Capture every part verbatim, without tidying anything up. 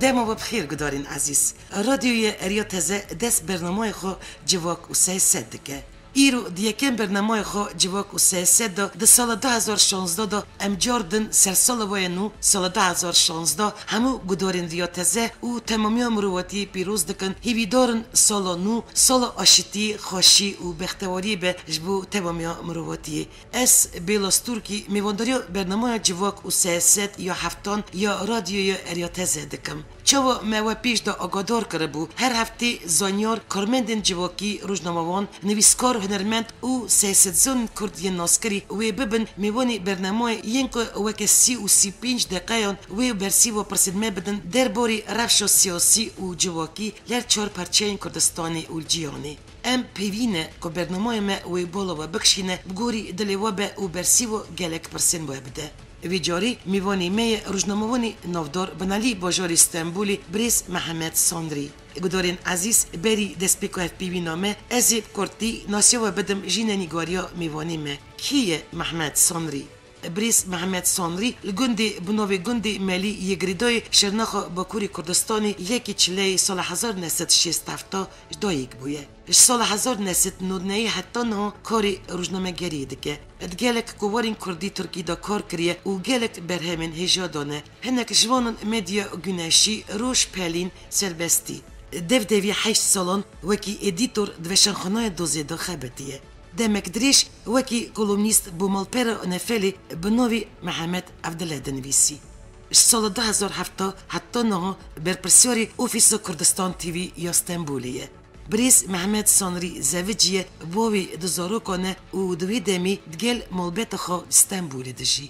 Dema we bi xêr gudarên ezîz. Radyoya Eriya Teze dest bernameyê xwe Civak û Siyaset dike. Îro di yekem bernameyê xwe Civak û Siyaset de di sala du hezar şazdeh de em car din sersala we yê nû, sala du hezar şazdeh, hemû gudarên Riya Teze û temamiya mirovatiyê pîroz dikin, hêvîdar in sala nû, sala aşitî, xweşî û bextewariyê be ji bo temamiya mirovatiyê. Ez, Bêla Stûrkî, mêvandariya bernameya Civak û Siyaset ya heftan ya Radyoya Eriya Teze dikim. Çawa me we pêş de agadar kiribû, her heftê zanyar, karmendên civakî, rojnamevan, nivîskar, hunermend û siyasetzanên Kurd yên naskirî wê bibin mêvanê bernameyê yên ku weke sî û sî pênc deqeyan wê bersîva pirsên me bidin derbarê rewşa siyasî û civakî li her çar perçeyên Kurdistanê û li cîhanê. Em pêvî ne ku bernameya me wê bala we bikişîne, bi gorî dilê we be û bersîva gelek pirsên we bide. Vê carî mêvanê me ye rojnamevanê navdar, binalî bajarê Stenbolê, birêz Mehmet Sanrî. Gudarên ezîz, berî destpêka hevpeyvîna me, ez ê bi kurtî nasiya we bidim jî nîgariya mêvanê me. Kî ye Mehmet Sanrî? Birêz Mehmet Sanrî li gundê bi navê Gundê Melî yê Girêdayê Şirnexa Bakurê Kurdistanê yekê Çileyê sala hezar neh sed şêst heft de ji dayik bûye. Ji sala hezar neh sed nod nehê heta niha karê rojnamegeriyê dike. Di gelek kovarên kurdî tirkî de kar kiriye û gelek berhemên hêja dane. Hinek ji wan in Medya Güneşî, Roj, Pelîn, Serbestî. Dev devî heşt salan wekî edîtor di Weşanxanaya Dozê de xebitiye. Demek dirêj wekî kolumnîst bo malpera Nefelê bi navê Mihemed Evdile dinivîsî. Ji sala du hezar heft heta niha berpirsyarê Ofîsa Kurdistan T V ya Stenbolê ye. Birêz Mehmet Sanrî zevicî ye, bavê du zarokan e û di wê demê digel malbeta xwe di Stenbolê dijî.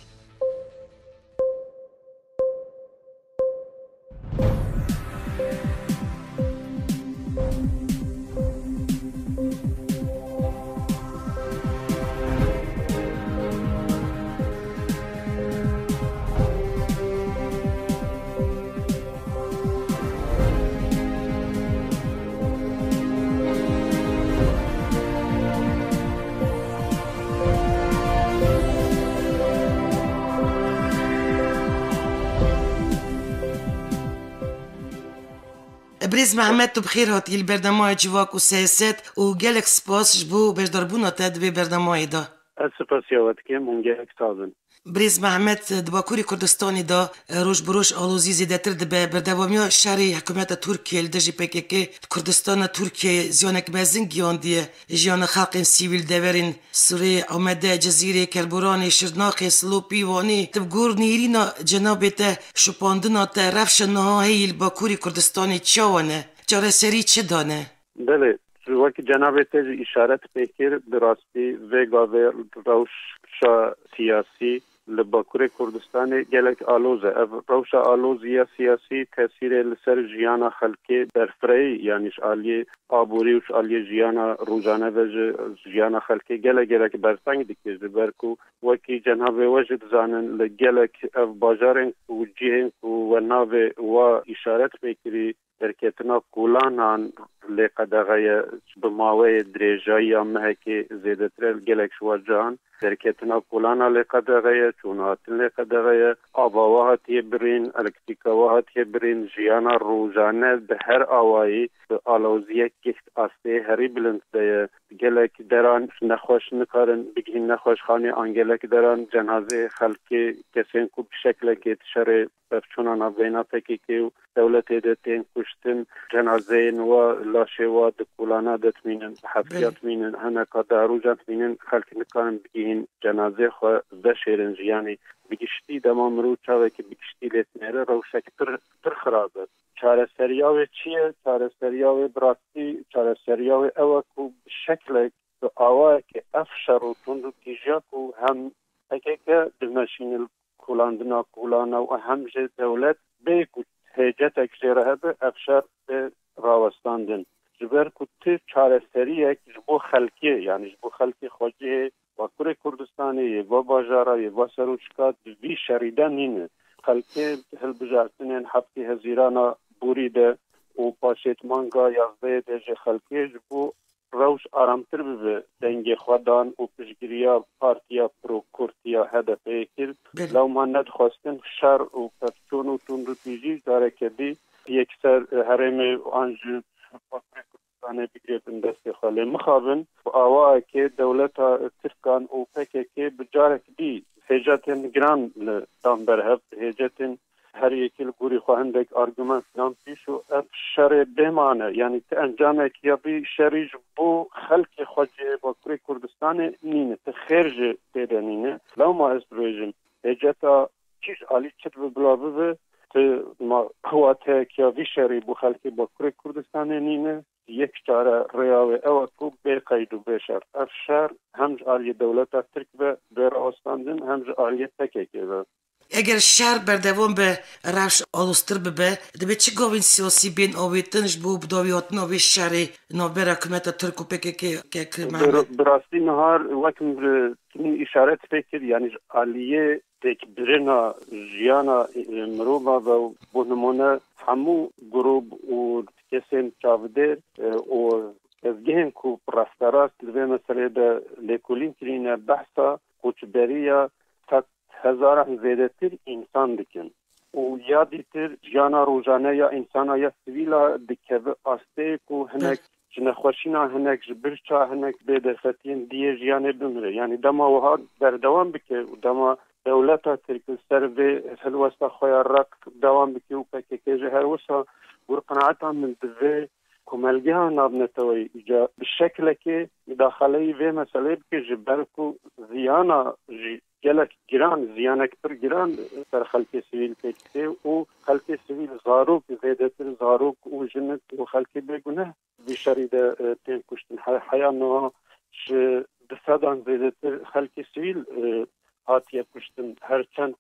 Birêz Mehmet, tu bi xêr hatî li bernameya Civak û Siyaset û gelek spas ji bo beşdarbûna te di vê bernamayê de. Ez spasiya we dikim hûn gelek sax bin. Birêz Mehmet, di Bakurê Kurdistanê de roj bi roj alozî zêdetir dibe. Berdewamiya şerê hikûmeta Tirkiyê li dijî P K K di Kurdistana Tirkiyeyê ziyanek mezin gihandiye jiyana xelkên sivîl deverên Sûrê, Amedê, Cizîrê, Kerboranê, Şirnaxê, Silopî, Wanê. Tu bi gor nêrîna cenabê te, şopandina te, rewşa niha heyî li Bakurê Kurdistanê çawa ne? Çareserî çi dane? Belê, wekî cenabê te jî îşaret pê kir, bi rastî vê gavê rewşa siyasî li Bakurê Kurdistanê gelek aloz e. Ev rewşa aloz ya siyasî tesîrê li ser jiyana xelkê berfirehî, yanî ji aliyê aborî û ji aliyê jiyana rojane ve ji jiyana xelkê gelek gelek berteng dike, ji ber ku wekî cenabê we jî dizanin, li gelek ev bajarên û cihên ku we navê wa îşaret pê kirî, derketina kolanan lê qedexe ye, bi maweyê dirêjayî ya mehekê zêdetir e, li gelek ji wa cihan derketina kolana lê qedexe ye, çûnhatin lê qedexe ye, ava wa hatiye birîn, elektrîka wa hatiye birîn, jiyana rojane bi her awayî bi aloziyek giht astê herî bilind de ye. Gelek deran nexweş nikarin bigihîn nexweşxanê, an gelek deran cenazeyê xelkê, kesên ku bi şeklekê di şerê pevçûna navbeyna P K K û dewletê de tên kuştin, cenazeyên wa, laşê wa di kolana de dimînin, di heftiya dimînin, hineka di rojan dimînin, xelk nikarin bigihîn cenazeyê xwe veşêrin jiyanê. Bi giştî dema mirov çavekî bi giştî lê dinêre rewşek pir, pir xirab e. Çareseriya wê çi ye? Çareseriya wê bi rastî, çareseriya wê ew e ku bi şeklek, bi awayekê ev şer û tundûtîjiya ku hem P K K dimeşîne li kolandina kolana û hem jî dewlet bê ku hêcetek jê re hebe, ev şer bê rawestandin. Ji ber ku ti çareseriyek ji bo xelkê, yanî ji bo xelkê xwecihê Bakurê Kurdistanê, yê va bajara, yê va serokçika di vî şerî de nîne. Xelkê di hilbijartinên heftê Hezîrana borî de û paşê di manga yazdehê de jî xelkê ji bo rewş aramtir bibe, dengê xwe dan û piştgiriya partiya pro-kurd ya H D P'yê kir. Belê. Lewma nedixwestin şer û pevçûn û tundûtîjî careke dî yekser, e, herêmê an jî Bakurê Kurdistanê bigirêtin destê xwe. Lê mixabin bi awayekê dewleta Tirkan û P K K bi carek dî hêcetên giran li dan berhev, hêcetên her yekî li gorî xwe hindek argument dan pîş û ev şerê bêmane, yanî ti encamek ya vî şerî ji bo xelkê xwe cihê Bakurê Kurdistanê nîne, ti xêr jî tê de nîne. Lewma ez dibêjim, hêceta çi ji alî çi dibe bila bibe, ti ma wateyek ya vî şerî bo xelkê Bakurê Kurdistanê nîne. Yek çare rêya wê ew e ku bê qeyd û bê şert ev şer hem ji aliyê dewleta Tirk be, bê rawestandin, hem ji aliyê P K K be. Eger şer berdewam be, rewş aloztir bibe, divê çi gavên siyasî bên avêtin ji bo bidawihatina vê şerê navbera hikûmeta Tirk û P K K, kek Bi, Mehmet? Bi rastî nihar wek min bi, min îşaret pê kir, yanî ji aliyê têkbirina jiyana, e, mirova ve û bo nimûne hemû grûp û kesên çavdêr, e, û dezgehên ku rasterast li vê meselê de lêkolîn kirîne, behsa koçberiya sed hezaran zêdetir însan dikin. Û ya dîtir jiyana rojane ya însana ya sivîla dikeve astê ku hinek ji nexweşîna, hinek ji birça, hinek bê derfetiyên diyê jiyanê bimire. Yanî dema wiha berdewam bike û dema dewleta Tirk li ser vê helwesta xwe ya req dewam bike û P K K jî her wisa, gur qenaeta min divê komelgeha navneteweyî îca bi şeklekê mudaxaleyî vê meseleyê bike, ji ber ku ziyana jî gelek giran, ziyanek pir giran ser xelkê sivîl pêk tê û xelkê sivîl, zarok, zêdetir zarok û jinik û xelkê bêguneh vî şerî de, e, tên kuştin. He-, heya niha ji du sedan zêdetir xelkê sivîl, e, hatiye kuştin. Her çend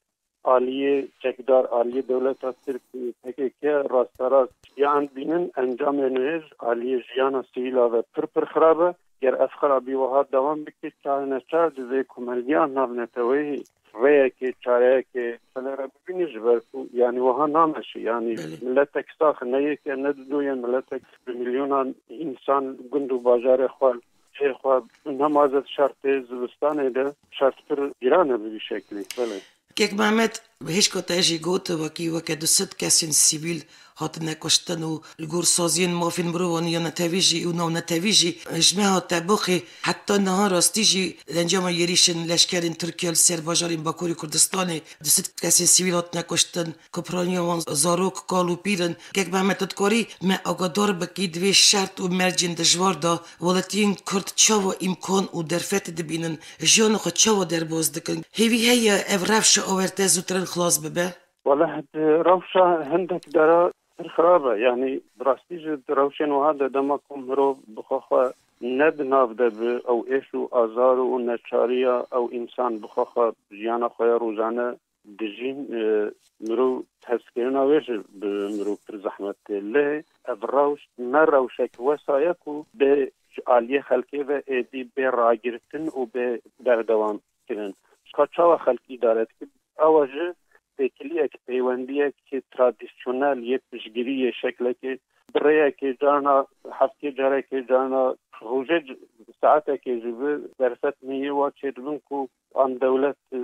aliyê çekdar, aliyê dewleta Tirk û P K K rasterast yan bînin, encamê nihêj aliyê jiyana sivîla ve pir pir xirab e. Ger ev xirabî wiha dewam bike, çar neçar divê komelgiya navneteweyî rêyekê, çareyekê meselê re bibîne, ji ber ku, yanî, wiha nameşe. Yanî, belê, miletek sax e, ne yek e, ne du ye, miletek bi milyonan însan gund û bajarê xwe, cihê xwe, nema zêde şertê zivistanê de, şert pir giran e bi vî şeklî. Belê. Kek Mehmet, hişka te jî got, wekî weke du sed kesên sivîl hatine kuştin û li gor saziyên mafên mirovan ya netewî jî û navnetewî jî, ji meha Tebûxê heta niha rastî jî encama êrîşên leşkerên Tirkiye li ser bajarên Bakurê Kurdistanê du sed kesên sivîl hatine kuştin, ku piraniya wan zarok, kal û pîr in. Kek Mehmet, tu dikarî me agadar bikî di vê şert û mercên dijwar de welatiyên Kurd çawa îmkan û derfet dibînin, jiyana xwe çawa derbas dikin? Hêvî heye ev rewşa awarte zûtirin xilas bibe? Wele, di rewşa hindek dera pir xirab e. Yanî, bi rastî jî di rewşên wiha de, dema ku mirov bi xwe xwe ne di nav de bi, ew êş û azar û neçariya ew însan bi xwe xwe jiyana xwe ya rojane dijîn, e, mirov hezkirina wê jî bi mirov pir zehmet tê. Lê ev rewş ne rewşek wesa ye ku bê ji aliyê xelkê ve êdî bê ragirtin û bê berdewam kirin. Ka çawa xelk îdare dikin? Ew e ji têkiliyek, peywendiyek tradisyonel yê piştgirî yê şeklekê, bi rêyekê carna, heftê carekê carna, rojê c-, saetekê ji vir derfet meyê wa çêdibin ku an dewlet, e,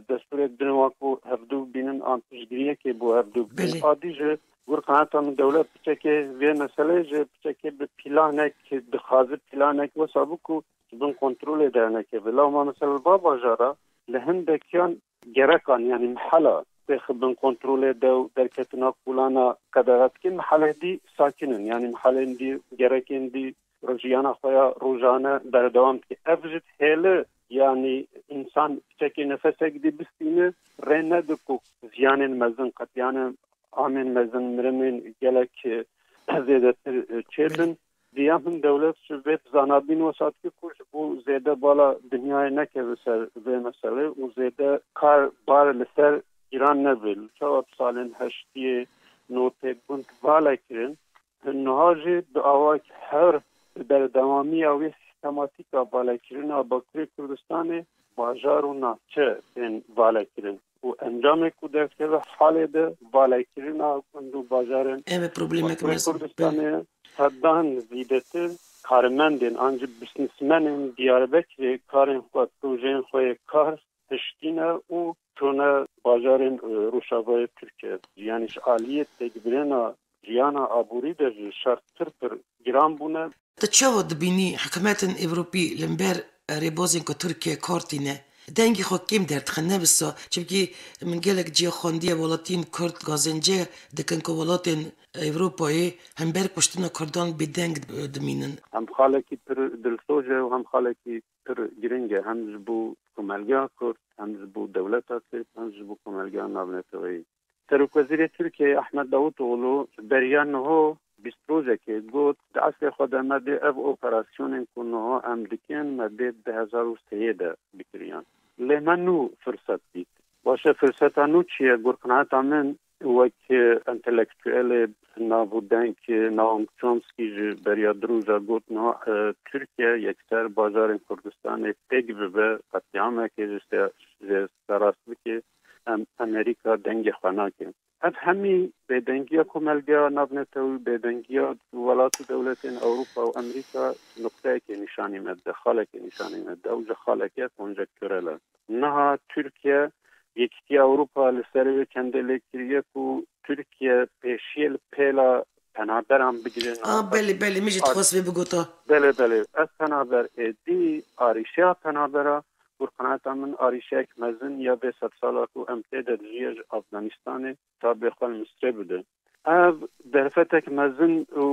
destûrek dine wa ku hevdû bînin an piştgiriyekê bo hevdû bikin. Belê. Adî ji gor qenaeta min dewlet piçekê vê meseleyê ji piçekê bi planek dixwaze, planek wesa bû ku ji bin kontrolê dernekeve. Lewma mesela li va bajara li hindekiyan gerekan, yanî mihela têxe bin kontrolê de û derketina kolana qedexetkirin, mihelê dî sakin in, yanî mihelên dî, gerekên dî jiyana xwe ya rojane berdewam dike. Ev jî hêle, yanî însan piçekê nefesek dî bistîne, rê nede ku ziyanên mezin, qetiyanên amên mezin, mirinên gelek, e, zêdetir, e, çêbin. Diya min dewlet ji vê zanabîn wesa dike ku ji bo zêde bala dinyayê nekeve ser vê meselê û zêde kar bar li ser giran nebe. Li çawa di salên heştiyê, notê gund vale kirin. Niha jî bi awayek her bi berdewamiya wê sîstematîka valekirina Bakurê Kurdistanê bajar û navçe tên valekirin û encamê ku derdikeve halê de valekirina gund û bajarên Ev e problemek Bakurê mezin. Kurdistanê sedan zîdetir karmendên an jî bisnismenên Diyarbekirê karên xwe, projeyên xwe yê kar hiştîne û çûne bajar Rên, e, Rojavayê Tirkiye, yanî ji aliyê têkbirêna jiyana aborî de jî şert pir pir giran bûne. Tu çawa dibînî hikûmetên Ewropî li hember rêbazên ku Tirkiye kar tîne, dengê xwe kêm derdixin, ne wisa? Çimkî min gelek ciya xwendiye, welatiyên Kurd gazince dikin ku welatên Ewropayê hember kuştina Kurdan bêdeng dimînin. Hem xalekî pir dilsoz e û hem xalekî pir giring e, hem ji bo komelgeha Kurd, hem ji bo dewleta Tirk, hem ji bo komelgeha navneteweyî. Serokwezîrê Tirkiyeyê Ahmet Davutoğlu beriya niho bîst rojekê got, di eslê xwe de me dê ev operasyonên ku niho em dikin, me dê di hezar û sêyê de bikiriyan. Lê me nû firset dît. Baş e, firseta nû çi ye? Gur qenaeta min wek entelektûelê nav û deng Noam Chomsky ji beriya du roja got, niha, e, Tirkiye yekser bajarên Kurdistanê têk bibe, qetlîamekê ji se-, ji serast bike, em Amerîka dengê xwe nake. Ev hemî bêdengiya komelgeya navnetewî, bêdengiya welat û dewletên Ewropa û Amerîka nuqteyekê nîşanî me dide, xalekê nîşanî me dide. Ew jî xaleke konjektûrel e. Niha Tirkiye, Yekîtiya Ewropa li ser wê çendê lê kiriye ku Tirkiye pêşiyê li pêla penaberan bigire. Ah, belê, belê, min jî dixwest vê bigota. Belê, belê. Ev penaber êdî arîşeya penabera, gur qenaeta min arîşeyek mezin ya vê sedsala ku em tê de dijî ye ji Afganistanê, çavê xwe li Misirê bide. Ev derfetek mezin û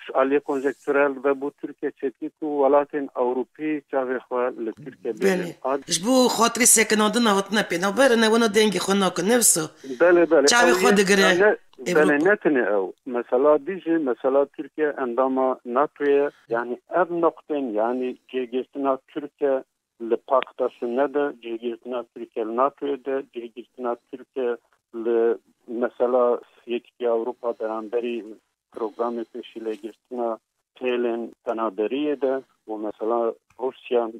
ji aliyê konjektûrel ve bo Tirkiye çêdikî ku welatên Ewropî çavê xwe li Tirkiye bêjin. Belê. Ji bo xatirê sekinandina hatine pênaber, ne wina dengê xwe nakin, ne wisa? Belê, belê. Çavê xwe digire. Belê, ne tenê ew. Mesela dî jî, mesela Tirkiye endama NATO ye. Yanî ev noqtên, yanî cihgirtina Tirkiye li Pakta Sune de, cihgirtina Tirkiye li NATOyê de, cihgirtina Tirkiye li mesela Yekîtiya Ewropa beramberî programê pêşîlêgirtina têlên penaberiyê de û mesela Rûsya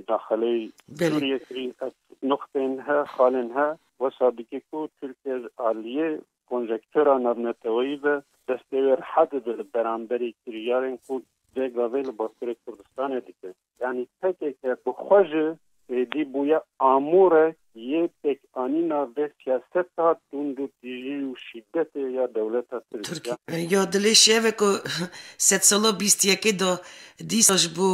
daxileyî Sûriyê kirî, ev nuqtên he, xalên he, wesa dike ku Tirkiye ji aliyê konjektûra navneteweyî ve destê wê rihe dibe li beramberî kiryarên ku vê gavê li Bakurê Kurdistanê dike. Yanî P K K bi xwe jî êdî bûye amûrek yê pêkanîna vê siyaseta tundûtîjî û şîdetê ya dewleta Tirk. Tirk. Ya dilê şeve ku sedsala bîst yekê de dîsa ji bo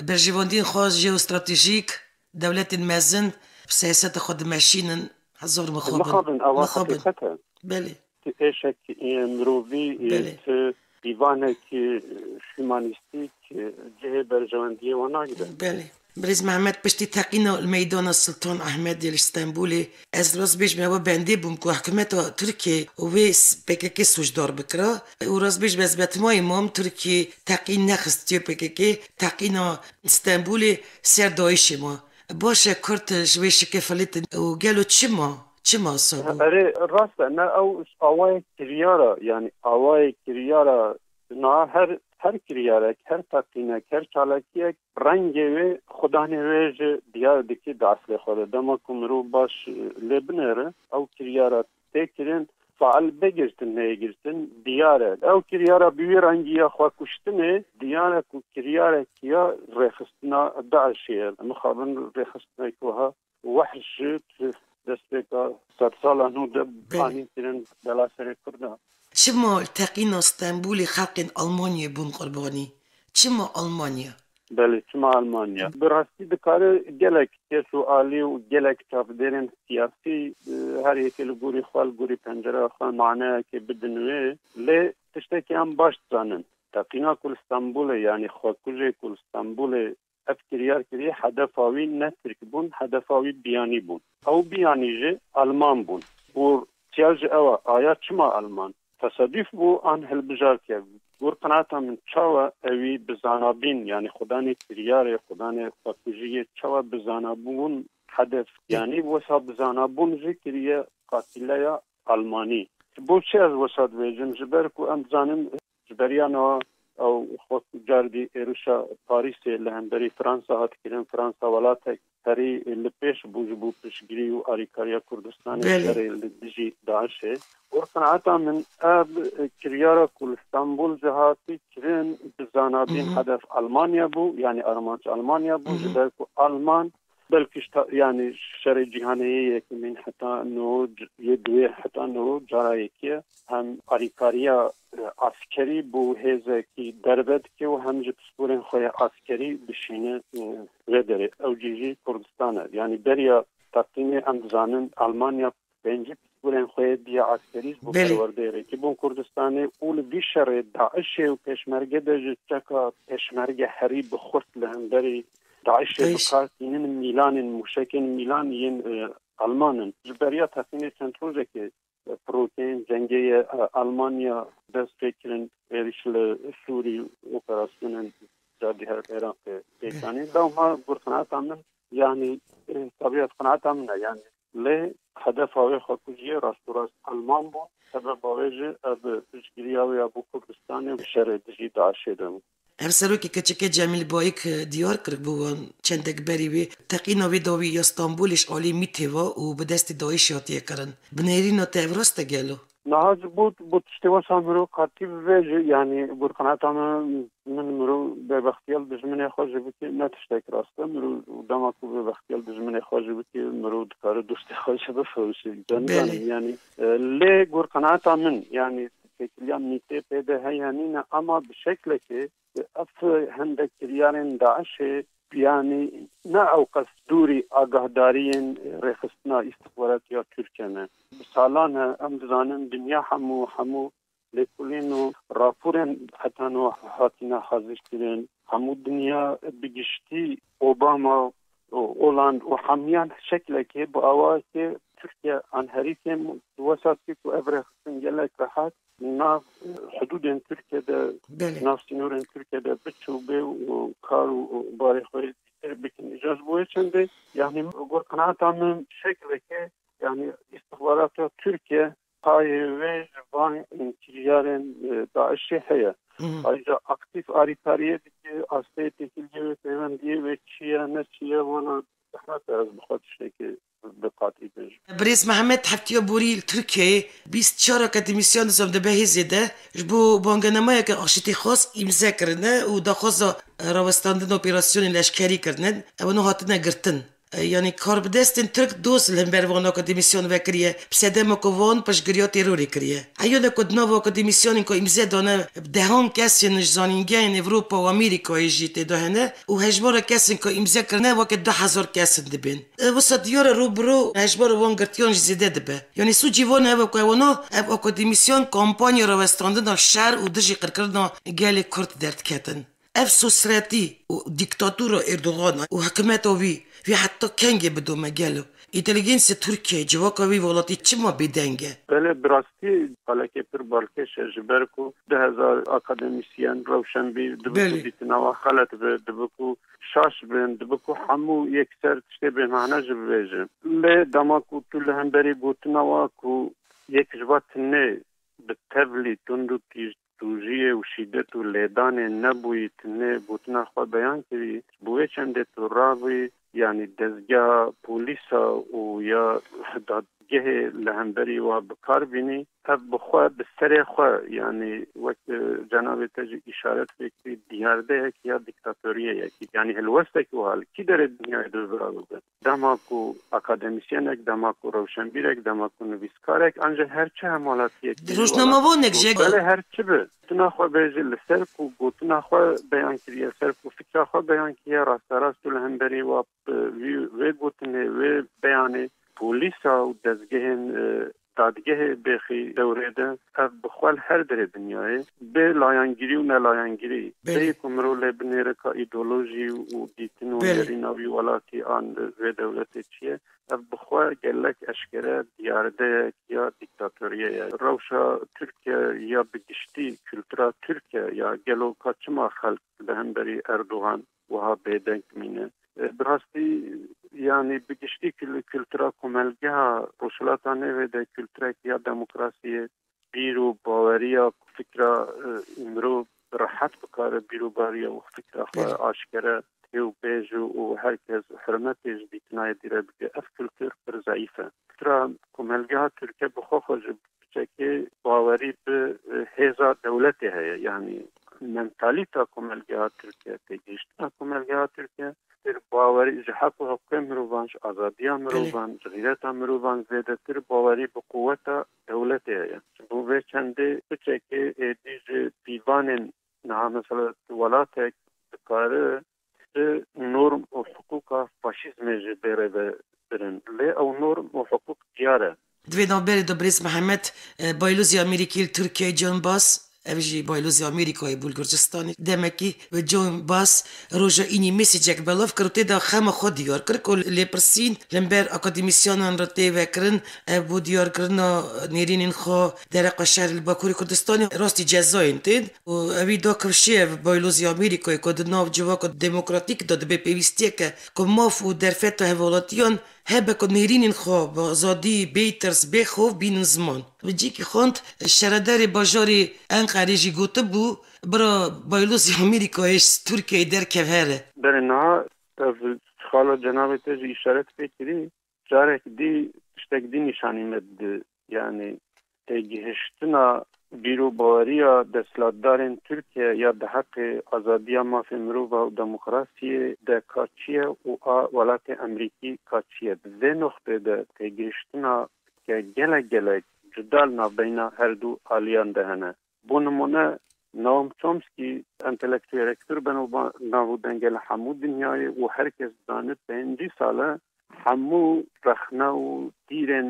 berjewendiyên xwe jeostratejîk, dewletên mezin siyaseta xwe dimeşînin, hezar mixabin. Mixabin, ewa heqîqet e. Belê. Ti êşek, e, mirovî, e, Belê. Ti pîvanek, e, humanîstîk, e, cihê berjewendiyê wan nagire. Belê. Birêz Mehmet, piştî teqîna li meydana Sultan Ahmedê li Stenbolê, ez rast bêjim ewa bendê bûm ku hikûmeta Tirkiyê û wê s-, P K K sûcdar bikira. Û rast bêjim ez betmayî mam, Tirkiyê teqîn nexistiye P K K, teqîna Stenbolê ser DAIŞê ma. Baş e, Kurd ji wê şikê filîtin û gelo çima? Çima wisa bû? Erê, rast e, ne ew awayê kiryara, yanî awayê kiryara, niha her, her kiryarek, her teqînek, her çalakiyek rengê wê, xudanê wê jî diyar dikî di eslê xwe de. Dema ku mirov baş, e, lê binêre, ew kiryara tê kirin, fail bê girtin, neyê girtin, diyar e. Ew kiryara bi wî rengî ya xwekuştinê, diyar e ku kiryarek ya rêxistina DAIŞê ye. Mixabin rêxistinek wiha wehş ji destpêka sedsala nû de Belê. Anîn kirin bela serê Kurda. Çima li teqîna Stenbolê xelkên Almanyayê bûn qurbanî? Çima Almanya? Belê, çima Almanya? Bi rastî dikare gelek kes û alî û gelek çavdêrên siyasî, e, her yekê li gorî xwe, li gorî pencereya xwe maneyekê bidin wê. Lê tiştekî em baş dizanin. Teqîna ku li Stenbolê, yanî xwekujê ku li Stenbolê ev kiryar kiriye, hedefa wî ne Tirk bûn, hedefa wî biyanî bûn. Ew biyanî jî Alman bûn. Û siya ji ew e, aya çima Alman? Tesaduf bû an hilbijartiye? Gor qenaeta min çawa ewî bi zanabîn, yanî xudanê kiryarê, xudanê xwekujiyê çawa bi zanabûn hedef, yanî wesa bi zanabûn jî kiriye qatîleya Almanî. Ji bo çi ez wesa dibêjim? Ji ber ku em dizanin ji beriya niha ew xwe cardî êrişa Parîsê li hemberî Fransa hat kirin. Fransa welatek herî li pêş bû ji bo piştgirî û alîkariya Kurdistanê Belê. Serê li dijî DAIŞê. Gor qenaeta min ev kiryara ku li Stenbol jî hatî kirin bi zanabîn Hı hı. hedef Almanya bû, yanî armanc Almanya bû, Hı hı. ji ber ku Alman Belkî ji ta-, yanî şerê cîhanê yê yekemîn heta no c-, yê duê heta no cara yekê hem alîkariya, e, askerî bo hêzekî derve dike û hem ji pisporên xwe yê askerî dişîne, e, vê derê. Ew cî jî Kurdistan e. Yanî beriya teqînê em dizanin Almanya pêncî pisporên xwe yê diya askerî ji bo Belê. perwerdeyê rêkî bûn Kurdistanê û li vî şerê DAIŞê û Pêşmerge de ji çeka Pêşmerge herî bi xurt li hemberî DAIŞê bi DAIŞ. kar tînin mîlanên mûşekên mîlan yên, e, Alman in. Ji beriya teqînê çend rojekê, e, pirokeyên cengê ye, e, Almanya dest pê kirin êrîş li Sûrî û operasyonên cadî her Iraqê pêk anîn. Dewma gur qenaeta min, yanî, e, tabiat qenaeta min e, yanî lê hedefa wê xwekujiyê rasterast Alman bû. Sebeba wê jî ev piştgiriya wê ya bo Kurdistanê şerê dijî DAIŞê de bû. Ev serokê keçikê Cemîl Bayik, e, diyar kir, bû wan çendek berî wê teqîna wê dawî ya Stenbolê ji alî MÎT'ê ve û bi destê DAIŞê hatiye kirin. Bi nêrîna te ev rast e gelo? Niha ji bo, bo tiştê wesa mirov qatî bivêje, yanî gur qenaeta min, min mirov bêbextiya li dijminê xwe jî bike, ne tiştek rast e. Mirov dema ku bêbextiya li dijminê xwe jî bike, mirov dikare dostê xwe jî bifewşe. Belê. Yanî, e, lê gur qenaeta min, yanî têkiliya MÎT'ê pê de heye nîne, ama bi şeklekê ev hindek kiryarên DAIŞê, yanî ne ewqas dûrî agahdariyên rêxistina îstixbaratî ya Tirkiye ne. Bi salan e em dizanin dinya hemû, hemû lêkolîn û raporên heta niha hatine hazirkirin. Hemû dinya bi giştî Obama û Hollande û hemiyan şeklekê bi awayekê Tirkiye an herîsê wesa dike ku ev rêxistin gelek rehet nav hududên Tirkiye de, Belê. nav sînorên Tirkiye de biçû bê û kar û, û barê xwe yê dîtir bikin. Îca ji bo wê çendê, yanî gor qenaeta min şeklekê, yanî îstixbarata Tirkiye payê wê ji van kiryarên, e, DAIŞê heye. Hı hı. Ayrıca aktif alîkariyê dike, asteyê têkiliyê wê, peywendiyê wê çi ye, ne çi ye, wana zehmet e ez bi xwe tiştekê bi qatî bêjim. Birêz Mehmet heftiya borî li Tirkiyeyê bîst çar akademîsyen dizam dibe hêzê de ji bo bangenameyeke aşitîxwaz îmze kirine û daxwaza rawestandina operasyonên leşkerî kirine. Ew niha hatine girtin. E, yanî karbidestên Tirk doz li hember van akademîsyan vekiriye, bi sedema ku van piştgiriya terorê kiriye. Heyane ku di nav akademîsyanên ku îmze dane, bi dehan kesên ji zanîngehên Ewropa û Amerîkayê jî tê de hene û hejmara kesên ku îmze kirine weke du hezar kesin dibên. E, wisa diyar e, ro bi ro hejmara van girtiyan jî zêde dibe. Yanî sûcî van ev e ku ewana ev akademîsyan kampanya rawestandina şer û dijî qirkirina gelê Kurd derdiketin. Ev sosretî û dîktatora Erdogan û hikûmeta wî, wî heta kengê bidome gelo? Înteligensa Tirkiyeyê, civaka wî welatî çima bêdeng e? Belê, bi rastî xalekê pir balkêş e, ji ber ku du hezar akademîsyen, rewşenbîr, dibe ku Belê. dîtina we xelet be, dibe ku şaş bin, dibe ku hemû yekser tiştê bêmane jî bibêjin. Lê dema ku tu li hemberî gotina we ku yek ji va tinê bi tevlî tund û tîj tûjiyê û şîdet û lêdanê nebûyî, tinê gotina xwe beyan kirî, ji bo wê çendê tu rabûyî, yanî dezgeha polîsa û ya dadgehê li hemberî wa bi kar bînî, ev bi xwe, bi serê xwe, yanî wek, e, cenabê te jî îşaret pê kirî, diyardeyek ya dîktatoriyê ye. Yanî helwestek wiha li kî derê dinyayê dê bira bibe? Dema ku akademîsyenek, dema ku rewşenbîrek, dema ku nivîskarek, an jî her çi hemalatiyek Di rojnamevanek jî Belê, her çi bi. Gotina xwe bêje, li ser ku gotina xwe beyan kiriye, ser ku fikra xwe beyan kiriye, rasterast tu li hemberî wa, e, vî, vê gotinê, wê beyanê polîsa û dezgehên, e, dadgehê bêxî dewrê de, ev bi xwe li her derê dinyayê, bê layangirî û nelayangirî, Belê. Bêyî ku mirov lê binêre ka îdeolojî û dîtin û Belê. nêrîna wî welatî an vê dewletê çi ye, ev bi xwe gelek eşkere diyardeyek ya dîktatoriyê ye. Rewşa Tirkiye ya bi giştî, kultura Tirkiye ya gelo ka çima xelk li hemberî Erdogan wiha bêdeng mîne? E, bi rastî, yanî bi giştî kul-, kultura komelgeha Rojhilata Nêvê de kulturek ya demokrasiyê, bîr û baweriya ku fikra, e, mirov bi rehet bikare bîr û baweriya û fikra xwe Belê. aşkere tê û bêje û her kes hurmetê ji dîtinayê dîre bike. Ev kultur pir zeîf e. Kultura komelgeha Tirke bi xwe xwe ji piçekê bawerî bi, e, hêza dewletê heye. Yanî mentalîta komelgeha Tirke, têgihiştina komelgeha Tirke pir bawerî ji heq û hiqûqê mirovan, ji azadiya mirovan, ji xîreta mirovan zêdetir bawerî bi quweta dewletê heye. Ji bo vê çendê piçekê êdî ji pîvanên niha mesela welatek dikare ji norm û hiqûqa faşîzmê jî bêre ve birin. Lê ew norm û hiqûq diyar e. Di vê navberê de birêz Mihemed, e, baylozê Amerîkî li Tirkiyeyê John Bass, ev jî baylozê Amerîkayê bû li Gurcistanê, demekî bi John Bass roja înî mesajek belav kir û tê de xema xwe diyar kir ku lêpirsîn li ber akademîsyanan re tê vekirin, ev bo diyarkirina nêrînên xwe dereqa şerê li Bakurê Kurdistanê rastî cezayên tên. Û ewî da kifşê ev baylozî Amerîkayê ku di nav civaka demokratîk de dibe pêwîstiyeke ku maf û derfeta hevwelatiyan hebe ku nêrînên xwe bi azadî, bêtirs, bêxof bînin ziman. Bi cîkî xwend, şaredarê bajarê Enqerê jî gotibû, bira baylozî Amerîkayê ji Tirkiyeyê derkev here. Berê niha ev xala cenabê te jî îşaret pê kirî, carek dî tiştek dî nîşanî me dide. Yanî têgihiştina bîr û baweriya desthilatdarên Tirkiye ya di heqê azadiya mafê mirova û demokrasiyê de ka çi ye û a welatê Emerîkî ka çi ye. Di vê noxtê de têgihiştina ke gelek gelek cuda li navbeyna her du aliyan de hene. Bo nimûne, Noam Chomsky entelektûyelek pir benav-, nav û deng e li hemû dinyayê û her kes dizane pêncî sal e hemû rexne û tîrên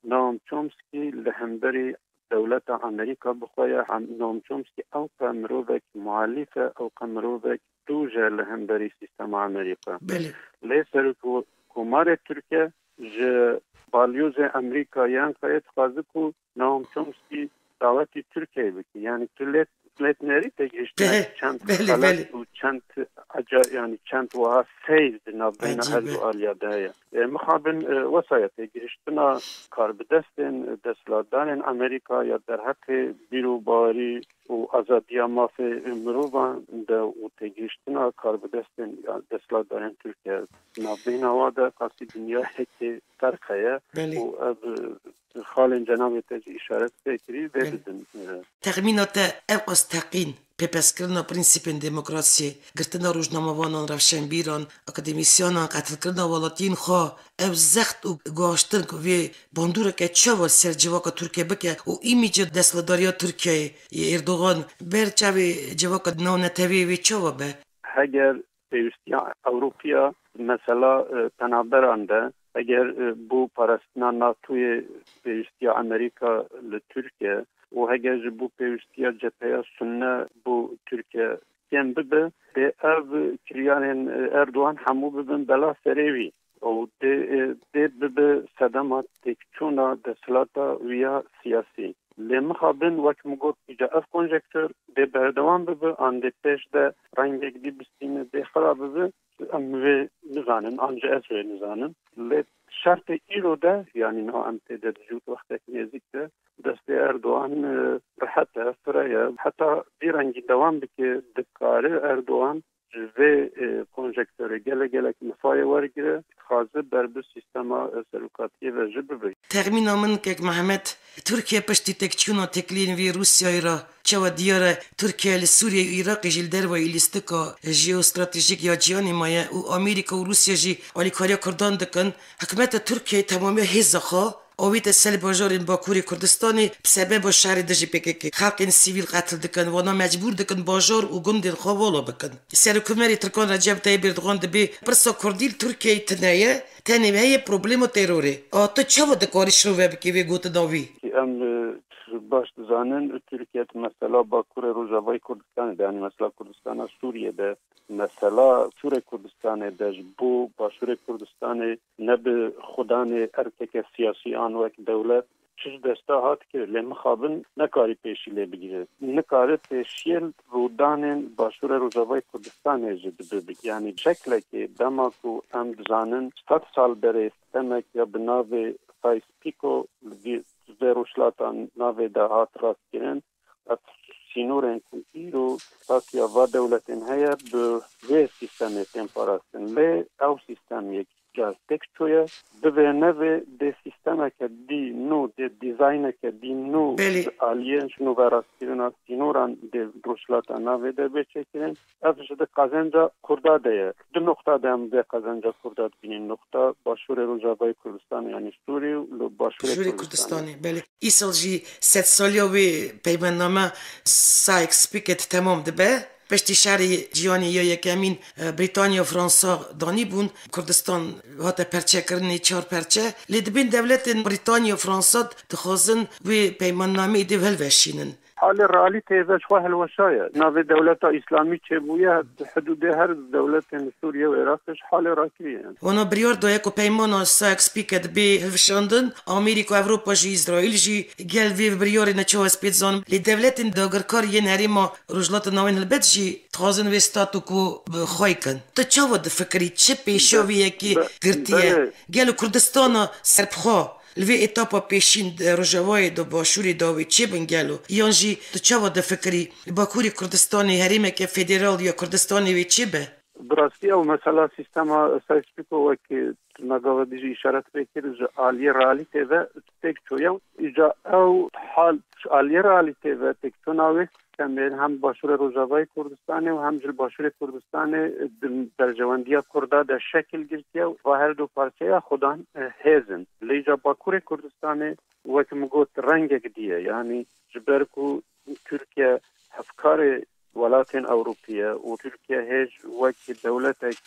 Noam Chomsky li hemberî dewleta Amerîka bi xwe ye. Hem Noam Chomsky ew qe mirovek muhalîf e, ew qe mirovek dûj e li hemberî sîstema Amerîka. Belê. Lê serokkomarê Tirkiye ji balyozê Amerîka yan Enqereyê dixwaze ku Noam Chomsky dawetî Tirkiyeyê bike. Yanî tu lê, lê nerî têgihiştina çend Belê, xelet belê. û çend eca-, yanî çend wiha seyr di navbeyna Ecîb her e. du aliya de heye. E, mixabin, e, wesa ye têgihiştina karbidestên, e, desthilatdarên Amerîka ya derheqê bîr û bawerî û azadiya mafê mirovan de û têgihiştina karbidestên ya desthilatdarên Tirkiye navbeyna wa de qasî dinyayekê ferq heye Belê. û ev, e, xalên cenabê te jî îşaret pê kirî vê Belê. didin. E, Texmîna te ev qas teqîn, pêpeskirina prensîpên demokrasiyê, girtina rojnamevanan, rewşenbîran, akademîsyanan, qetilkirina welatiyên xwe, ev zext û guhaştin ku vê bandoreke çawa li ser civaka Tirkiye bike û îmîca desthilatdariya Tirkiyeyê yê Erdogan ber çavê civaka navneteweyê wê çawa be? Heger pêwîstiya Ewropiya mesela, e, penaberan de, heger, e, bo parastina NATOyê pêwîstiya Amerîka li Tirkiye û heger ji bo pêwîstiya cepheya Sunne bo Tirkiye kêm bibe, dê ev kiryarên, e, Erdogan hemû bibin bela serê wî û dê, e, dê bibe sedema têkçûna desthilata wî ya siyasî. Lê mixabin, wek min got, îca ev konjektûr dê berdewam bibe, an dê pêş de rengek dî bistîne, dê xira bibe, em vê nizanin, an jî ez vê nizanim. Lê şertê îro de, yanî niha em tê de dijî wextek nêzîk de, destê Erdogan, e, rehet e, fire ye. Heta vî rengî dewam bike, dikare Erdogan ji vê, e, konjektûrê gelek gelek mifayê wergire, dixwaze ber bi sîstema, e, serokatiyê ve jî bibe. Texmîna min, kek Mehmet, Tirkiye piştî têkçûna têkiliyên vî Rûsyayê re çawa diyar e, Tirkiye li Sûriye û Iraqê jî li dervayî lîstika jeostratejîk ya cîhanê maye û Amerîka û Rûsya jî alîkariya Kurdan dikin. Hikûmeta Tirkiyeyê temamiya hêza xwe avête ser bajarên Bakurê Kurdistanê bi sebeba şerê dijî P K K. Xelkên sivîl qetil dikin, wana mecbûr dikin bajar û gundên xwe vala bikin. Serokkomarê Tirkan Recep Tayyip Erdogan dibê pirsa Kurdî li Tirkiyeyê tune ye, tenê heye problema terorê. A tu çawa dikarî şirove bikî vê gotina wî? Em, e, baş dizanin, Tirkiye di mesela Bakurê Rojavayê Kurdistanê de, yanî mesela Kurdistana Sûriyê de, mesela Sûrê Kurdistanê de, ji bo Başûrê Kurdistanê ne bi xudanê erkeke siyasî an wek dewlet çi ji desta hat kir, lê mixabin nekarî pêşî lê bigire. Nikare pêşiyê rûdanên Başûrê Rojavayê Kurdistanê jî dibe bigire. Yanî şeklekê dema ku em dizanin sed sal berê sistemek ya bi navê Sykes-Picot li vî, vê rojhilata navê de hat rastkirin, ev sînorên ku îro statûya va dewletên heye bi vê sîstemê tên parastin. Lê ew sîstem yek Tirkiye têk çûye. Bi vê nevê dê sîstemeke dî nû, dê dîzayneke dî nû Belê. Ji aliyê ji nû ve rastkirina sînoran dê Rojhilata Navê de bê çêkirin. Ev ji di qezenca Kurda de ye. Di noqta de em vê qezenca Kurda dibînin. Noqta Başûrê Rojavayê Kurdistanê, yanî Sûrî û li Başûrê Başûrê Kurdistanê. Kurdistanê, belê. Îsal jî sedsaliya wê peymanname Sykes-Picot temam dibe. Piştî şerê cîhanê ya yekemîn, e, Brîtanya, Fransa danîbûn, Kurdistan hate perçekirinê çar perçe. Lê dibên dewletên Brîtanya, Fransa dixwazin wê peymannameyê dê hilveşînin. Halê realîteyê ve ji xwe hilweşaye. Navê dewleta Îslamî çêbûye, di hidûdê her dewletên Sûriye û Iraqê ji halê rakiriye. Wana biryar daye ku peymana Sykes-Picot bê hilvişandin, Amerîka, Ewropa jî, Îsraîl jî gel vê biryarê ne çawa ez pê dizanim. Lê dewletên dagirkar yên herêma Rojhilata Navîn helbet jî dixwazin vê statu quo bi xwe kin. Tu çawa difikirî? Çi pêşiya vê yekê Be-, be-, girtiye? belê. Gelo Kurdistana serbixwe li vê etapa pêşîn di Rojavayê de, Başûrê de wê çêbin gelo? Yan jî tu çawa difikirî Bakurê Kurdistanê herêmeke federal ya Kurdistanê wê çêbe? Bi rastî ew mesela sîstema Sykes-Picot wekî tu nagava dî jî îşaret pê kir, ji aliyê realîtê ve têk çûye. Îca ew hal ji aliyê realîtê ve têkçûna wê sîstemê hem Başûrê Rojavayê Kurdistanê û hem ji Başûrê Kurdistanê di berjewendiya Kurda de şekil girtiye û va her du parçeya xudan, e, hêz in. Lê îca Bakurê Kurdistanê, wek min got, rengek dî ye. Yanî ji ber ku Tirkiye hevkarê welatên Ewropî ye û Tirkiye hêj wek dewletek,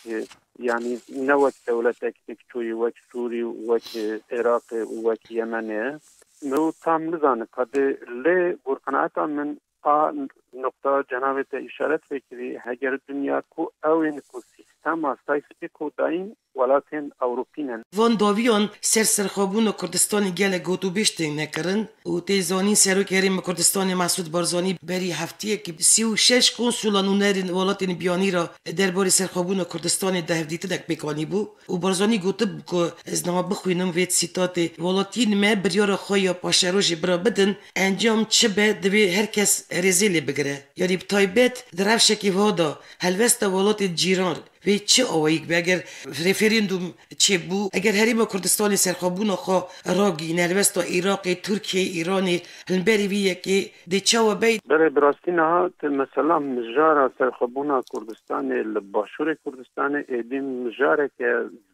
yanî ne wek dewletek têkçûyî, wek Sûrî û wek Iraqê û wek Yemenê ye. Min tam nizane qedê lê gor qenaeta min a nuqta cenabê te îşaret pê kirî, heger dinya ku ew ên ku sîstema Sykes-Picot dayîn welatên Ewropî ne. Van dawiyan ser serxwebûna Kurdistanê gelek gotûbêj tên nekirin û tê zanîn Serokê Herêma Kurdistanê Mesûd Barzanî berî heftiyekî sî û şeş konsulan û nûnerên welatên biyanî re derbarê serxwebûna Kurdistanê de hevdîtinek pêk anîbû û Barzanî gotibû ku ez niha bixwînim vê sîtatê: Welatiyên me biryara xwe ya paşerojê bira bidin, encam çi be divê her kes rêzê lê bigire. Yanî bi taybet di rewşekî wiha de helwesta welatên cîran Vê çi awayîk be? Eger referandûm çêbû, eger Herêma Kurdistanê serxwebûna xwe ragihîne, helwesta Iraqê, Tirkiyeyê, Îranê, himberî vî yekê dê çawa bey? Belê, bi rastî niha tu mesela mijara serxwebûna Kurdistanê li Başûrê Kurdistanê êdî mijareke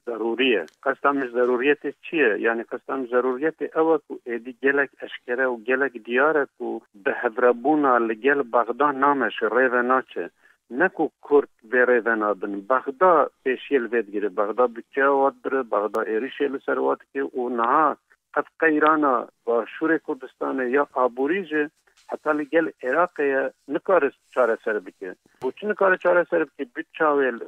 zerûrî ye. Qesta min ji zerûriyetê çi ye? Yanî qesta min ji zerûriyetê ew e ku êdî gelek eşkere û gelek diyar e ku bi hevrebûna li gel Bexda nameşe, rê ve naçe. Ne ku Kurd vê rê venabin. Bexda pêşiyê li vê digire. Bexda budçeya wa dibire, Bexda êrîşê li ser wa dike û niha qet qeyrana Başûrê Kurdistanê ya aborî jî heta li gel Iraqê ye, nikare çareser bike. Bo çi nikare çareser bike? Budça wê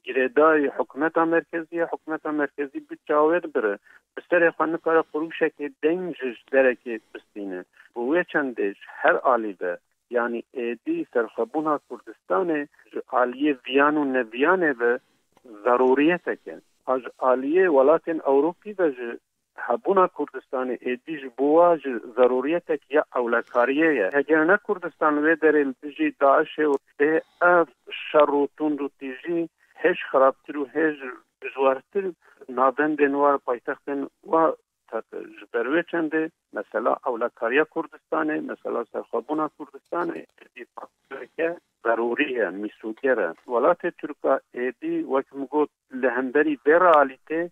girêdayî hikûmeta merkezî ye, hikûmeta merkezî budça wê dibire. Bi serê xwe nikare qurûşekê deng ji, ji derekê bistîne. Bi wê çendê ji her alî ve Yanî êdî serxwebûna Kurdistanê ji aliyê viyan û neviyanê ve zerûriyetek e. A ji aliyê welatên Ewropî ve jî hebûna Kurdistanê êdî ji bo wa jî zerûriyetek ya ewlekariyê ye. Heger ne Kurdistan li wê derê li dijî DAIŞê û dê ev şer û tund û tîjî hêj xirabtir û hêj dijwartir navendên wa, paytextên wa Tek ji ber wê çendê mesela ewlekariya Kurdistanê, mesela serxwebûna Kurdistanê êdî faktoreke zerûrî ye, mîsoger e. Welatê Tirka êdî, wek min got, li hemberî vê realîtê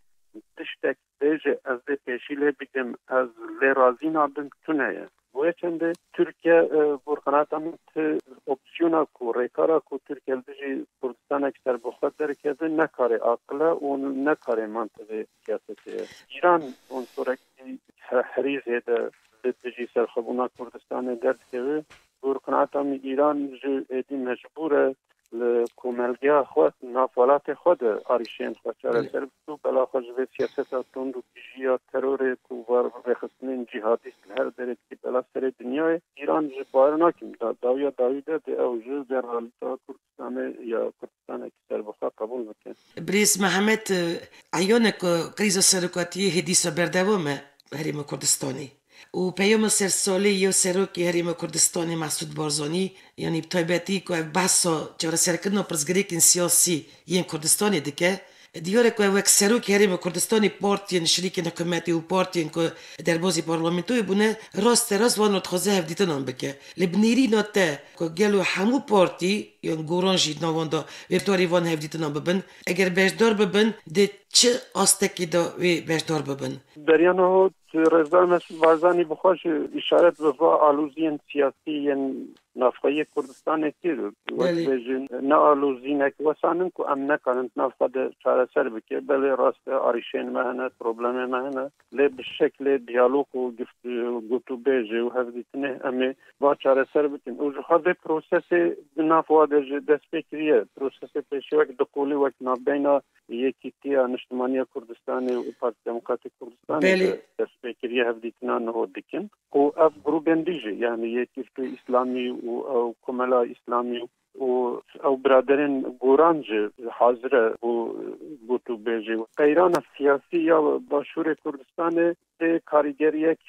tiştek bêje ez dê pêşî lê bikim, ez lê razî nabim, tune ye. Wê çendê Tirkiye, e, gor qenaeta min ti opsiyona ku, rêkara ku Tirkiye li dijî Kurdistanek serbixwe derkeve, ne karê aqil e û ne karê mantiqê siyasetê ye. Îran unsurekî he-, herî zêde li dijî serxwebûna Kurdistanê derdikeve. Gor qenaeta min Îran jî êdî mecbûr e li komelgeha xwe, nav welatê xwe de arîşên xwe çareser bike û bela xwe ji vê siyaseta tund û tîjî ya terorê ku va rêxistinên cîhadîst li her derê dike bela serê dinyayê. Îran jî bawer nakim da, dawiya dawî de dê ew ji vê realîta Kurdistanê ya Kurdistanekî serbixwe qebûl bike. Birêz Mihemed, e, eyan e ku krîza serokatiyê hê dîsa berdewam e Herêma Kurdistanê. Û peyama sersalê ya Serokê Herêma Kurdistanê Mesûd Barzanî, yanî bi taybetî ku ev behsa çareserkirina pirsgirêkên siyasî yên Kurdistanê dike, Diyar e ku ew wek serokê Herêma Kurdistanê partiyên şirîkên hikûmetê û partiyên ku derbazî parlamentoyê bûne, raste rast wan re dixwaze hevdîtinan bike. Li bi nêrîna te ku gelo hemû partî yan goran jî di nav wan de wê beşdarî van hevdîtinan bibin, eger beşdar bibin, di çi astekî de wê beşdar bibin? Beriya niha Rêzdar Mesûd Barzanî bi xwe jî îşaret bi va aloziyên siyasî yên navxweyê Kurdistanê kir. Wek Belê. bêjin, ne alozînek wesa nin ku em nekarin di nav xwe de çareser bike. Belê rast e, arîşên me hene, problemê me hene. Lê bi şeklê diyalog û gift-, gotûbêjê û hevdîtinê em ê va çareser bikin. Û ji xwe vê prosesê di nav wa de jî dest pê kiriye. Prosesê pêşî wek di qolî wek navbeyna Yekîtiya Niştimaniya Kurdistanê û Partiya Demokratîk Kurdistanê Belê. de dest pê kiriye, hevdîtina niho dikin. Û ev grûbên dî jî, yanî Yekîtiya Îslamî û ew Komela Îslamî û ew biraderên goran jî hazir e bo gotûbêjê. Qeyrana siyasî ya Başûrê Kurdistanê tê karîgeriyek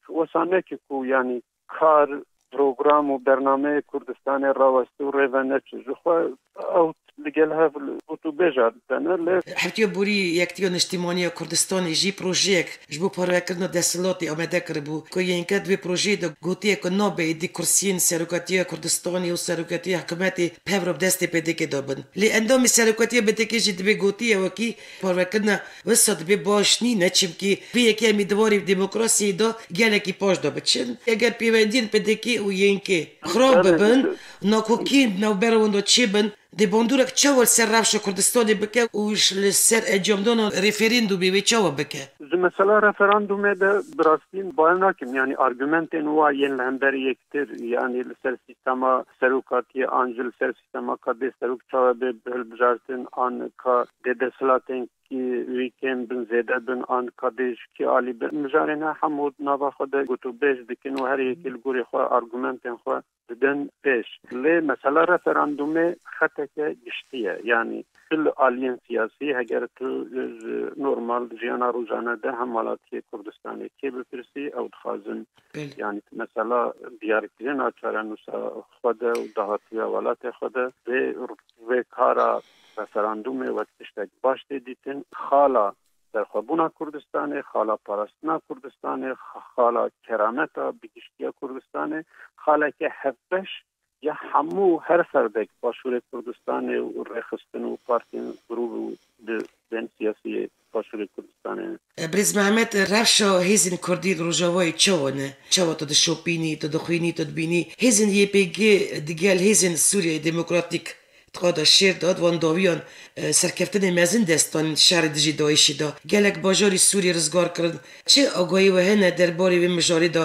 wesa neke ku, yanî kar, program û bernameyê Kurdistanê rawestî û rêve neçe. Ji xwe ew digel hev gotûbêja dene, lê Hevtiya Borî Yektiya Niştimaniya Kurdistanê jî projeyek ji bo parvekirina desthilatê amade kiribû, ku yên ke di vê projeyê de gotiye ku nabe êdî kursiyên serokatiya Kurdistanê û serokatiya hikûmetê pev re bi destê P D K de bin. Lê endamê serokatiya P D K jî dibê gotiye wekî parvekirina wisa dibê baş nîne, çimkî vê yekê em ê di warê demokrasiyê de gelekî paş de biçin. Eger pêwendiyên P D K û Y N K xirab Belê. bibin, nakokiyên di navbera wan de çêbin, dê bandorek çawa li ser rewşa Kurdistanê bike û ji, li ser encamdana referandumê wê çawa bike? Ji mesela referandumê de bi rastî bawer nakim, yanî argumentên wa yên li hemberî yektir, yanî li ser sîstema serokatiyê an jî li ser sîstema ka dê serok çawa bê hilbijartin an ka dê desthilatên kî wî kêm bin, zêde bin, an ka dê ji kî alî bin. Mijarên he hemû nava xwe de gotûbêj dikin û her yekî li gorî xwe argumentên xwe didin pêş. Lê mesela referandumê xeteke giştî ye. Yanî tu li aliyên siyasî, heger tu ji normal jiyana rojane de hemwelatiyê Kurdistanê kê bipirsî, ew dixwazin Belê. yanî mesela diyarkirina çarenûsa xwe de û dahatuya welatê xwe de vê, vê kara referandumê wek tiştek baş tê dîtin. Xala serxwebûna Kurdistanê, xala parastina Kurdistanê, xala kerameta bigiştiya Kurdistanê, xaleke hevbeş ya hemû her ferdek Başûrê Kurdistanê û rêxistin û partiyên grûb û di bên siyasiyê Başûrê Kurdistanê. Birêz Mehmet, rewşa hêzên Kurdî li Rojavayê çawa ne? Çawa tu dişopînî, tu dixwînî, tu dibînî? Hêzên Y P G digel hêzên Sûriyeyê Demokratîk di qada şêr de, di wan dawiyan, e, serkeftinê mezin dest dan şerê dijî DAIŞ'ê de. Gelek bajarî Sûriyê rizgar kirin. Çi agahiyê we hene derbarê vê mijarê de?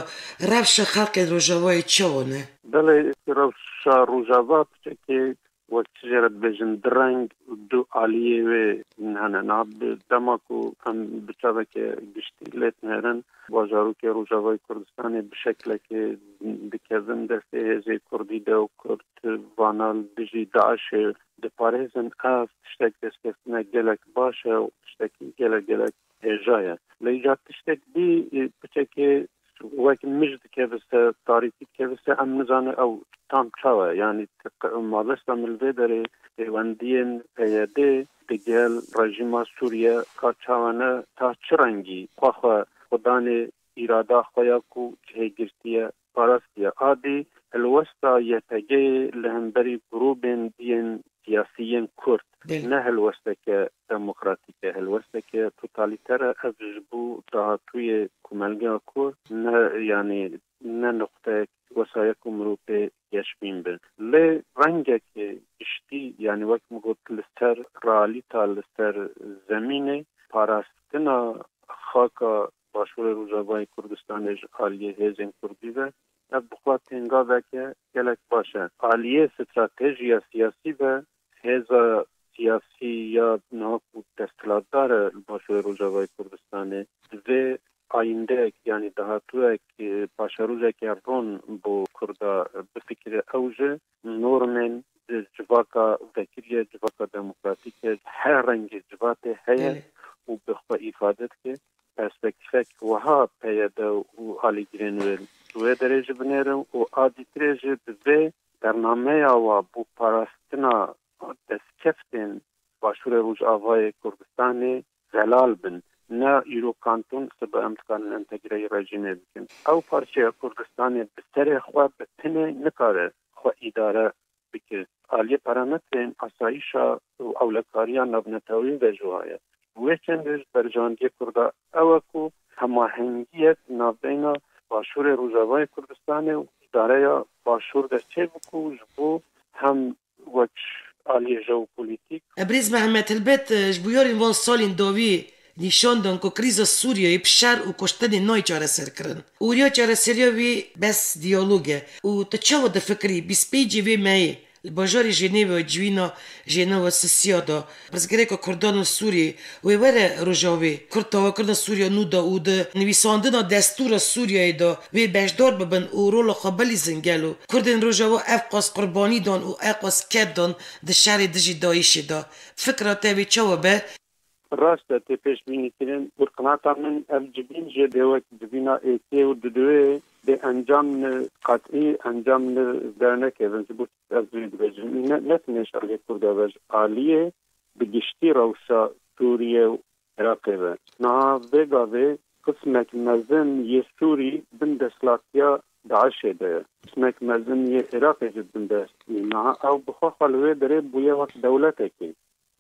Rewşa xelkê li Rojavayê çawa ne? Belê, rewşa Rojava piçekê wek çi jê re dibêjin, du reng, du aliyê wê hene. Niha bi dema ku em bi çaveke giştî lê dinêrin, bajarokê Rojavayê Kurdistanê bi şeklekê dikevin destê hêzê Kurdî de û Kurd vana li dijî DAIŞ'ê diparêzin. Ev tiştek destkeftine gelek baş e û tiştekî gelek gelek hêja ye. Lê îcar tiştek bî, e, piçekê wek mij dikeve ser, tarîtî dikeve ser, em nizanin ew tam çawa ye. Yanî, mabesta min li vê derê pêwendiyên P Y D digel rejîma Sûriye ka çawa ne, ta çi rengî xwe xwe xwedanê îrada xwe ya ku cihê girtiye parastiye. A dî helwesta Y P G'yê li hemberî grûbên diyên siyasî yên Kurd Belê. ne helwesteke demokratîk e, helwesteke totalîter e. Ev ji bo dahatûyê komelgeya Kurd ne, yanî ne nuqteyek wesa ye ku mirov pê geşbîn be. Lê rengekê giştî, yanî wek min got, li ser realîta, li ser zemînê parastina xaka Başûrê Rojavayê Kurdistanê ji aliyê hêzên Kurdî ve, ev bi xwe têngaveke gelek baş e. Aliyê stratejiya siyasî ve hêza siyasî ya niha ku desthilatdar e li Başûrê Rojavayê Kurdistanê, divê ayîndeyek, yanî dahatûyek, e, paşerojeke ron bo Kurda bifikire, ew jî normên di civaka vekirî ye, civaka demokratîk e, her rengê civatê heye Belê. û bi xwe îfade dike. Perspektîfek wiha P Y D û alîgirên wê ji wê derê jî binêrin û a dîtirê jî bi vê bernameya wa bo parastina destkeftên Başûrê Rojavayê Kurdistanê zelal bin. Ne îro kanton sibe em dikarin entegreyê rejîmê bikin. Ew parçeya Kurdistanê bi serê xwe bi tinê nikare xwe îdare bike. Aliyê parametrên asayîşa û ewlekariya navneteweyî ve jî wiha ye. Wê çendê ji berjandiyê Kurda ew e ku hemahengiyek navbeyna Başûrê Rojavayê Kurdistanê û îdareya Başûr de çêbû ku ji bo hem wek aliyê jeopolîtîk. Birêz Mihemed, helbet, e, ji bûyerên van salên dawî nîşan dan ku krîza Sûriyeyê bi şer û kuştinê nayê çareserkirin. Û riya çareseriya wî bes diyalog e. Û tu çawa difikirî, bîst pêncê vê meyê li bajarê Jenêve, civîna Jenêve sisiya de, pirsgirêka Kurdan û Sûriyê wê were Rojavê, Kurd tawakirina Sûriya nû da û di nivîsandina destûra Sûriyeyê de wê beşdar bibin û rola xwe bilîzin gelo? Kurdên Rojava ev qas qurbanî dan û ev qas ked dan di şerê dijî DAIŞê de. Fikra te wê çawa be? Rast e, tê pêşbînîkirin. Gur qinata min ev civîn jê dê wek civîna êkê û didwê bê encam ne, qetî encam ne dernekevin. Ji bo ez wê dibêjim. Ne, ne tenê ji aliyê Kurda ve, ji aliyê bi giştî rewşa Sûriye û Iraqê ve. Niha vê gavê qismek mezin yê Sûrî bin desthilatiya DAIŞê de ye. Qismek mezin yê Iraqê jî bin dest. Niha ew bi xwe xwe li wê derê bûye wek dewletekê.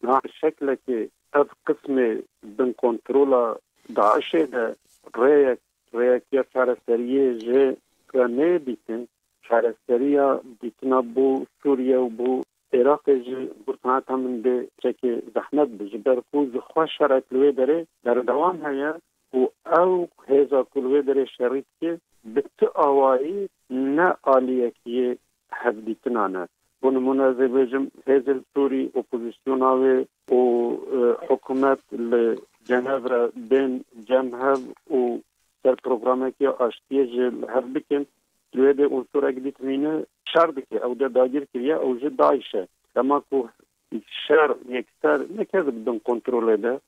Niha şeklekê ev qismê bin kontrola DAIŞê de rêyek, rêyek ya çareseriyê jê re neyê dîtin, çareseriya dîtina bo Sûriye û bo Iraqê ji bo sanata min dê çekê zehmet bi, ji ber ku ji xwe şerek li wê derê berdewam heye û ew hêza ku li wê derê şerî dike bi ti awayî ne aliyek yê hevdîtinan e. Bo nimûne ez ê bêjim, hêzên Sûrî, opozisyona wê û, e, hikûmet li Cenevre bên cem hev û ser programekî aştiyê jî li hev bikin. Li wê dê unsurek dî dimîne şer dike, ew de dagir kiriye, ew jî DAIŞ e. Dema ku şer yekser neke di bin kontrolê de,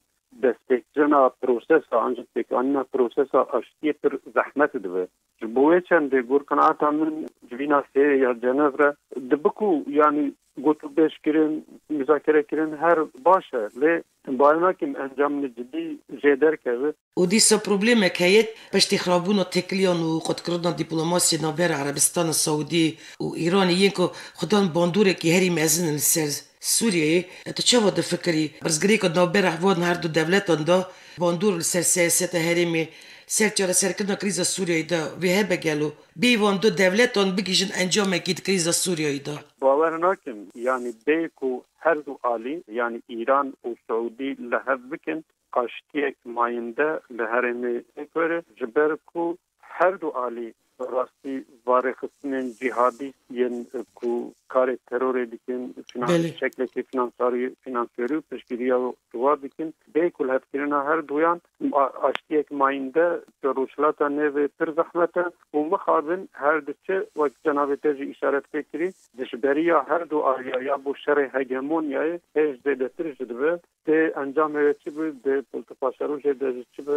destpêkirina prosesa an jî pêkanîna prosesa aştiyê pir zehmet dibe. Ji bo wê çendê gur qenaeta min civîna sê ya Cenevre dibe ku, yanî, gotûbêj kirin, muzakere kirin, her baş e. Lê bawer nakim encam cidî jê derkeve. Û dîsa problemek heye, piştî xirabûna têkiliyan û qutkirina dîplomasiyê navbera Erebistana Saûdî û Îranê yên ku xwedan bandoreke herî mezin in li ser Sûriyeyê, tu çawa difikirî? Pirsgirêka navbera van her du dewletan de bandor li ser siyaseta herêmê, ser çareserkirina krîza Sûriyeyê de vê hebe gelo? Bê van du dewletan bigihîjin encamekî di krîza Sûriyeyê de? Bawer nakim, yanî bê ku her du alî, yanî Îran û Saûdî li hev bikin, aştiyek mayînde li herêmê nêkore, ji ber ku her du alî rastî va rêxistinên cîhadîst yên ku karê terorê dikin, finan-, Belê. şeklekî finansarî-, finansiyerî û piştgiriya wa dikin, bê ku lihevkirina her duyan a-, aştiyek mayînde di Rojhilata Nêvê pir zehmet e û mixabin her diçe, wek cenabê te jî îşaret pê kirî, dijberiya her du aliya ya bo şerê hegemonyayê hêj zêdetir jî dibe. Dê encamê wê çi bi, dê piltifa şerojê de jî çi bi,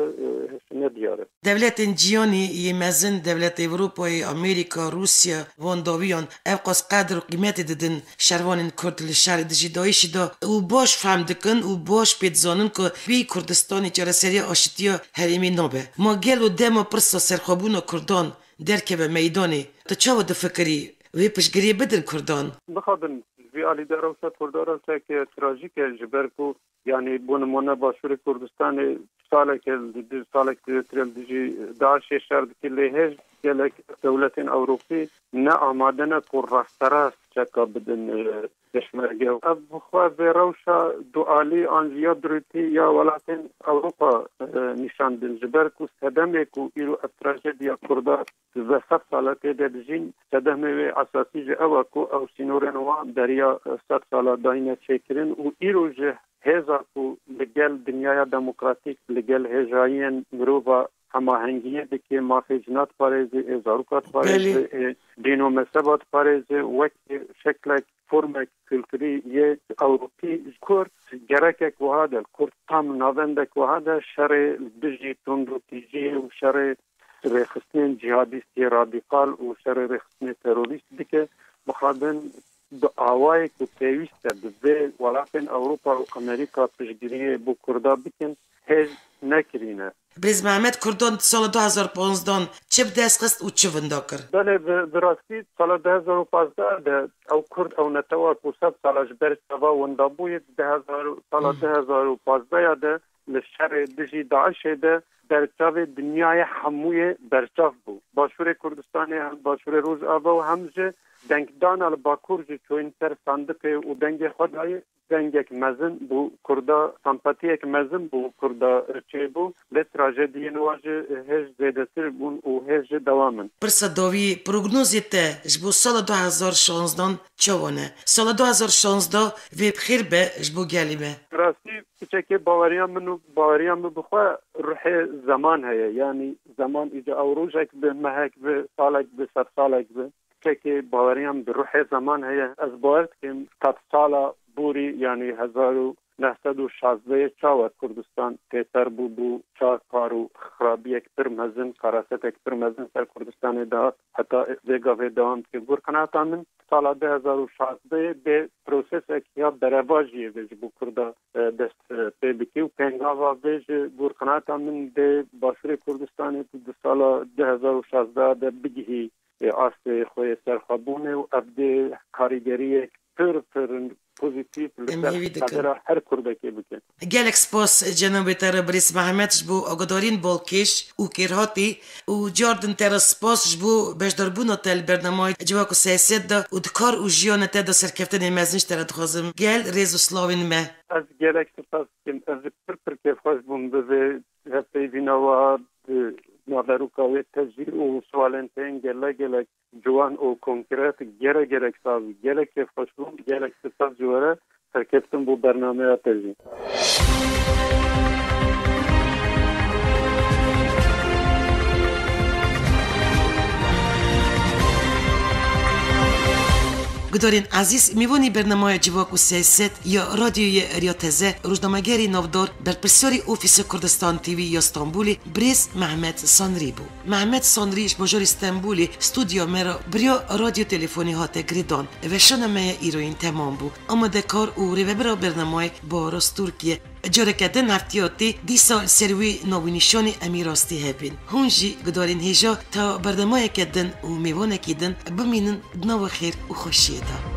e, ne diyar e. Dewletên cîhanî yê mezin, dewletê Ewropayê, Amerîka, Rûsya, van dawiyan ev qas qedir û qîmetê didin şervanên Kurd li şerê dijî DAIŞê de û baş fehm dikin û baş pê dizanin ku bê Kurdistanê çareseriya aşitiya herêmê nabe. Ma gelo dema pirsa serxwebûna Kurdan derkeve meydanê, tu çawa difikirî wê piştgiriyê bidin Kurdan? Mixabin, ji vî alî de rewşa Kurda rewşeke trajîk e, ji ber ku, yanî, bo nimûne Başûrê Kurdistanê saleke li di-, salek zêdetir e li dijî DAIŞê şer dike, lê hêj gelek dewletên Ewropî ne amade ne ku rasterast çeka bidin, e, pêşmerge. Ev bi xwe vê rewşa dualî an jî ya durûtî ya welatên Ewropa, e, nîşan din, ji ber ku sedemê ku îro ev trajediya Kurda sêzdeh sed sal e tê de dijîn, sedemê wê esasî jî ew e ku ew sînorên wan beriya sed sala dayîne çêkirin û îro jî hêza ku li gel dinyaya demokratîk, li gel hêjayiyên mirova hemahengiyê dike, mafê jina diparêze, ê zaroka diparêze, Belê. ê dîn û mezheba diparêze, wek şeklek, formek kulturî yê Ewropî, Kurd gerekek wiha de, Kurd tam navendek wiha de şerê dijî tundûtîjiyê û şerê rêxistinên cîhadîst yê radîkal û şerê rêxistinê terorîst dike, mixabin bi awayê ku pêwîst e bi vê welatên Ewropa û Amerîka piştgiriyê bo Kurda bikin, hêj nekirîne. Birêz Mehmet, Kurdan di sala du hezar panzdan çi bi dest xist û çi winda kir? Belê, bi, bi rastî sala du hezar û pazdeh de ew Kurd, ew netewa ku sed sala ji ber çava winda bûye, di du hezar, sala du hezar û pazdeh ya de li şerê dijî DAIŞê de berçavê dinyayê hemûyê berçav bû. Başûrê Kurdistanê hem Başûrê Rojava û hem ji dengdana li Bakur jî çûyîn ser sandiqê û dengê xwe dayê. Dengek mezin bû Kurda, sempatiyek mezin bû Kurda çêbû. Lê trajediyên wa jî hêj zêdetir bûn û hêj jî dewam in. Pirsa dawî, prognozê te ji bo sala du hezar şanzdan çawa ne? Sala du hezar şanzda vê bi xêr be ji bo gelê me. Rastî, piçekê baweriya min û baweriya min bi xwe ruhê zeman heye. Yanî zeman îca ew rojek bi, mehek bi, salek bi, sedsalek bi. Piçekê baweriya min bi ruhê zeman heye. Ez bawer dikim sedsala borî, yanî hezar û neh sed û şazdeh çawa Kurdistan têper bû, bû çar par û xirabiyek pir mezin, qerasetek pir mezin ser Kurdistanê dihat. Heta vê gavê dewam dike. Gor qenaeta min, sala du hezar û şazdeh bê prosesek ya berevajiyê ve ji bo Kurda, e, dest, e, pê bike û pêngava vê ji gor qenaeta min dê Başûrê Kurdistanê ku di sala du hezar û şazdeh de bigihî, e, astê xwe yê serxwebûnê û ev dê karîgeriyek pir, pir pozîtîf li Em ser hêvî dikin. Qedera her Kurdekê bike. Gelek spas cenabê te re birêz Mehmet ji bo agadariyên balkêş û kêrhatî û cardin te re spas ji bo beşdarbûna te li bernameyê Civak û Siyaset de û di kar û jiyana te de serkeftinê mezin ji te re dixwazim. Gel rêz û slavên me. Ez gelek spas dikim. Ez pir pir kêfxweş bûm bi vê hevpeyvîna wa, bi naveroka wê tejî û sualên te yên gelek gelek ciwan û konkret, gelek gelek spas, gelek kêfxweş bûm, gelek spas ji we re, serkeftin bo bernameya te jî. Gudarên ezîz, mêvanî bernameya Civak û Siyaset ya Radyoyê Riya Teze, rojnamegerê navdar, berpirsiyarê Ofîsa Kurdistan T V ya Stenbolê, birêz Mehmet Sanrî bû. Mehmet Sanrî ji bajarê Stenbolê stûdyoya me re bi riya radyo telefonî hate girêdan. Veşana me ya îroyîn temam bû. Amadekar û rêvebira bernameyê Baros Turkiye. Careke din heftiya tê dîsa li ser wî navnîşanê em ê rastî hebin. Hûn jî gudarên hêja ta bernameyeke din û mêvanekî din bimînin di nava xêr û xweşiyê de.